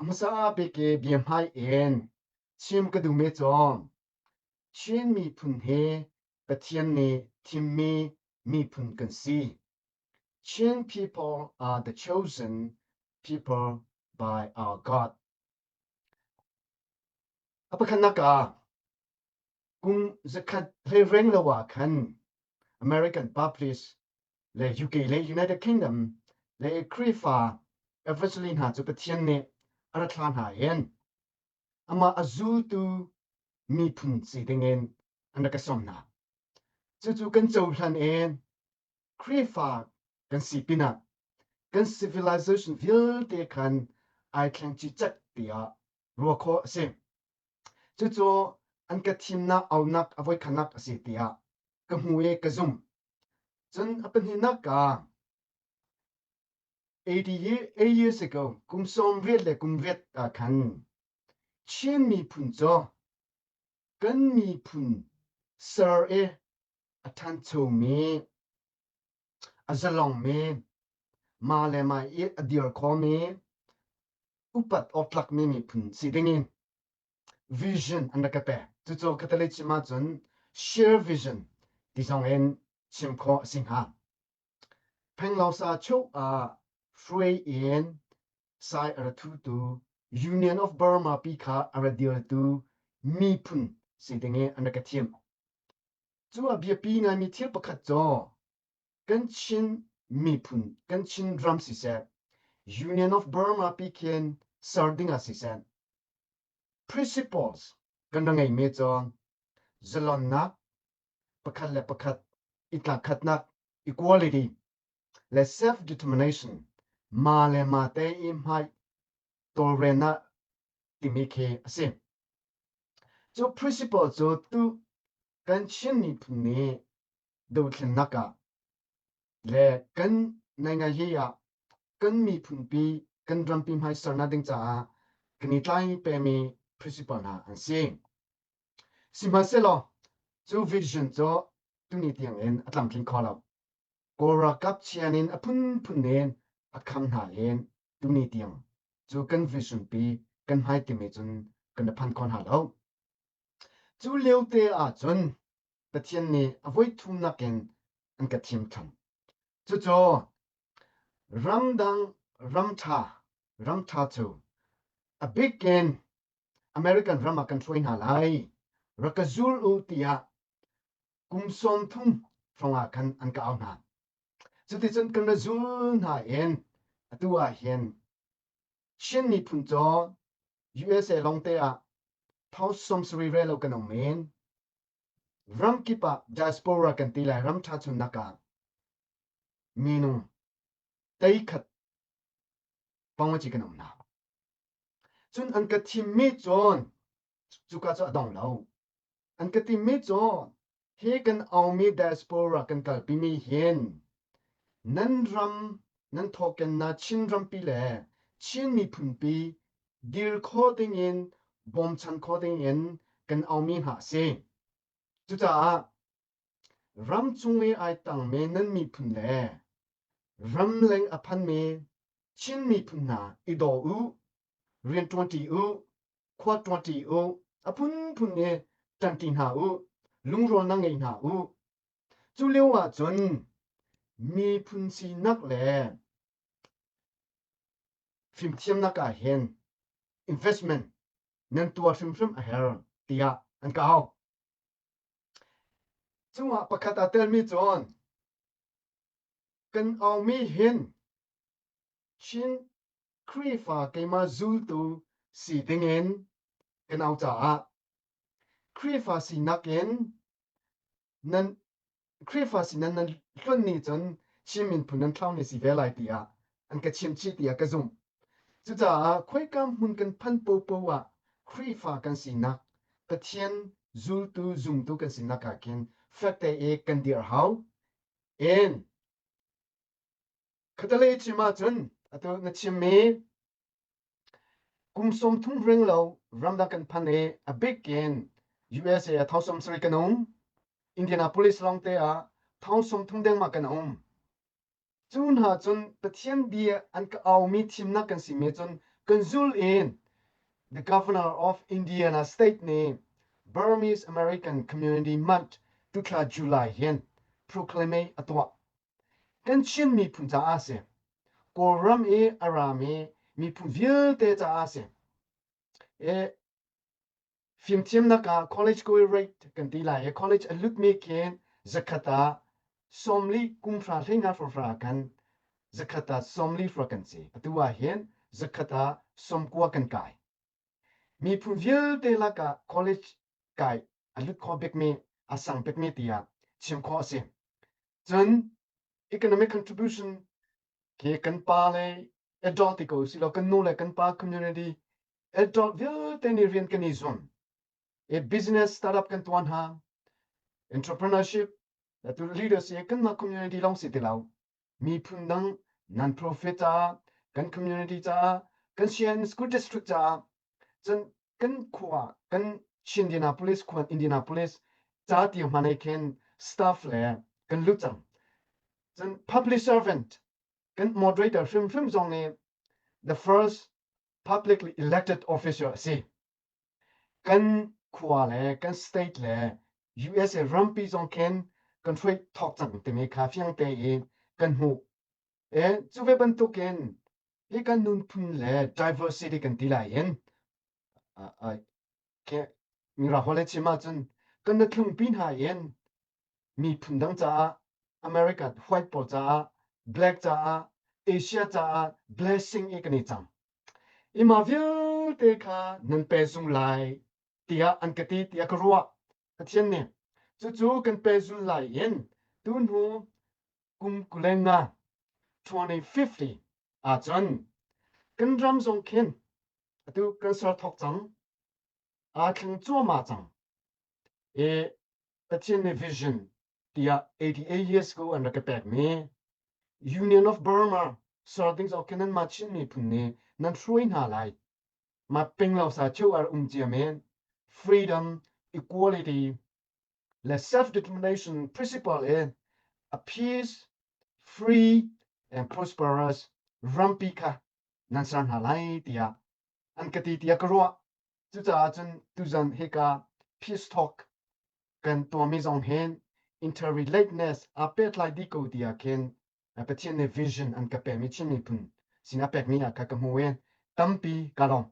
A hmasa bik i biahmai in chim ka duhmi cu Chin miphun hi Pathian nih thimmi miphun kan si. Chin people are the chosen people by our God. A pakhatnak ah kum zakhat hlei reng lo ah khan American Baptist le UK le United Kingdom le Khrihfa evangelist hna cu Pathian nih a ra thla hna in amah a zultu miphun si dingin an rak ka sawm hna. Cucu kan cohlan in Khrihfa kan si pinah kan civilization vialte khan ai thleng cicek tiah ruah khawh a si. Cucu an ka thimnak aunak a voikhatnak a si tiah ka hmu i ka zumh. Cun a pahnihnak ah 88 years ago kum 80 le kum riat ah khan Chin miphun cu kan miphun ser i a ṭhanchomi, a zalongmi, mah le mah i a dir khomi, upat awktlakmi miphun si dingin vision an rak ka pek. Cucu Catholic chim ahcun share vision ti zong in chim khawh a si hnga. Phenglosa chung ah hruai in sai a ra thutu Union of Burma pi kha a ra dirtu miphun si ding in an rak ka thim. Cu a biapi ngaimi thil pakhat cu kan Chin miphun, kan Chin ram siseh, Union of Burma pi khin ser ding ah siseh, principles kan ra ngeimi cu zalonnak, pakhat le pakhat i tlangkhatnak, equality le self-determination, ma le ma te i hmai tawlrelnak timi khi a si. Cu principle cu tu kan Chin miphun nih dothlennak ah le kan naingai ah kan miphunpi kan rampi hmaisernak ding caah kan i tlai pemi principle hna an si. Sihmanhsehlaw cu vision cu tuni tiang in a tlamtling kho lo. Kawl ralkap chian in a phunphun in a kham hna len tuni tiang cu kan vision pi kan hmai timi cun kan i phan kho hna lo. Cu lio te ahcun Pathian nih a voi thumnak in an ka thim than. Cucu ramdang ramṭha ramṭha cu a bik in American ram ah kan hruai hna lai rak ka zul u tiah kum 30 hrawng ah khan an ka au hna. Cuticun kan ra zul hna in atu ah hin Chin miphun cu USA lawngte ah thong 70 rel lo kan um men. Ramkip ah diaspora kan ti lai ram ṭha chunnak ah minung teikhat pangwaci kan um hna. Cun an ka thimmi cun cuka cu a dong lo. An ka timmi cu hi kan aumi diaspora kan kalpimi hin nan ram nan thawkennak Chin rampi le Chin miphunpi dir kho dingin bawmchan kho dingin kan aumi hna a si. Cucaah ramchung i ai tangmi nan miphun le ramleng a phanmi Chin miphun hna i daw u, rianṭuanṭi u, khua ṭuanṭi u, a phunphun i ṭanṭi hna u, lungrualnak ngei hna u. Cu lio ahcun miphun sinak le fimthiamnak ah hin investment nan tuah hrimhrim a herh tiah an ka au. Cungah pakhat aa telmi cun kan aumi hin Chin Khrihfa keimah zultu si dingin kan au caah Khrihfa sinak in nan Khrihfa sinak nan hluan ni cun Chin miphun nan thlau ni si ve lai tiah an ka chim chih tiah ka zumh. Cucaah khoika hmun kan phanh popo ah Khrihfa kan sinak, Pathian zultu zumtu kan sinak ah khin fekte i kan dir hau. In Khatalei chim ahcun atu na chimmi kum 30 ring lo ramdang kan phan i a bik in USA ah thong 70 kan um. Indianapolis lawngte ah thong 30 dengmah kan um. Cu hna cun Pathian bia an ka aumi thimnak kan simi cun Kan zul in the governor of Indiana State nih Burmese American Community Month tuthla July hin proclamate a tuah. Kan Chin miphun caah a si. Kawlram i a rami miphun vialte caah a si. E, fimthiamnak ah college going rate kan ti lai i college a lutmi khin zakhat ah sawmli kum hra hleinga hrawhra kan zakhat ah sawmli hra kan si. Atu ah hin zakhat ah sawmkua kan kai. Miphun vialte lakah college kai a lut kho bikmi, a sang bikmi tiah chim khawh a si. Cun economic contribution khi kan pa le adult ti ko si law kan nu le kan pa community adult vialte nih rian kan i zuam. I business startup kan tuan hna, entrepreneurship, atu leaders hi kanmah community lawng si ti lo. Miphun dang non-profit caah, kan community caah, kan Sian school district caah, cun kan khua, kan Indianapolis khua Indianapolis ca tiang hmanh khin staff le kan lut cang. Cun public servant kan moderator hrimhrim zong nih the first publicly elected officer a si. Kan khua le kan state le USA rampi zong khin kan hruai thawk cang timi kha fiang tein kan hmuh. E, cu ve bantukin hi kan nunphun le diversity kan ti lai in mira hole chim ahcun kan na thlungpi hna in miphun dang caah American white pawl caah black caah Asia caah blessing i kan i cang. Ima vialte kha nan pe zung lai tiah an ka ti tiah ka ruah. Pathian nih cucu kan pehzul lai in tuhnu kum 25 2050 ahcun kan ram zong khin atu kan ser thawk cang aa thleng cuahmah cang i Pathian nih vision tiah 88 years ago an rak ka pekmi Union of Burma ser ding zong khin nanmah Chin miphun nih nan hruai hna lai Mah peng lo sa cheu ar um cia men freedom, equality le self-determination principle in a peace, free and prosperous rampi kha nan ser hna lai tiah an ka ti tiah ka ruah. Cucaah cun tuzan hika peace talk kan tuahmi zong hin interrelatedness aa pehtlai dih ko tiah khin Pathian nih vision an ka pekmi Chin miphun sinah pekmi ah kha ka hmu i tampi ka lawm.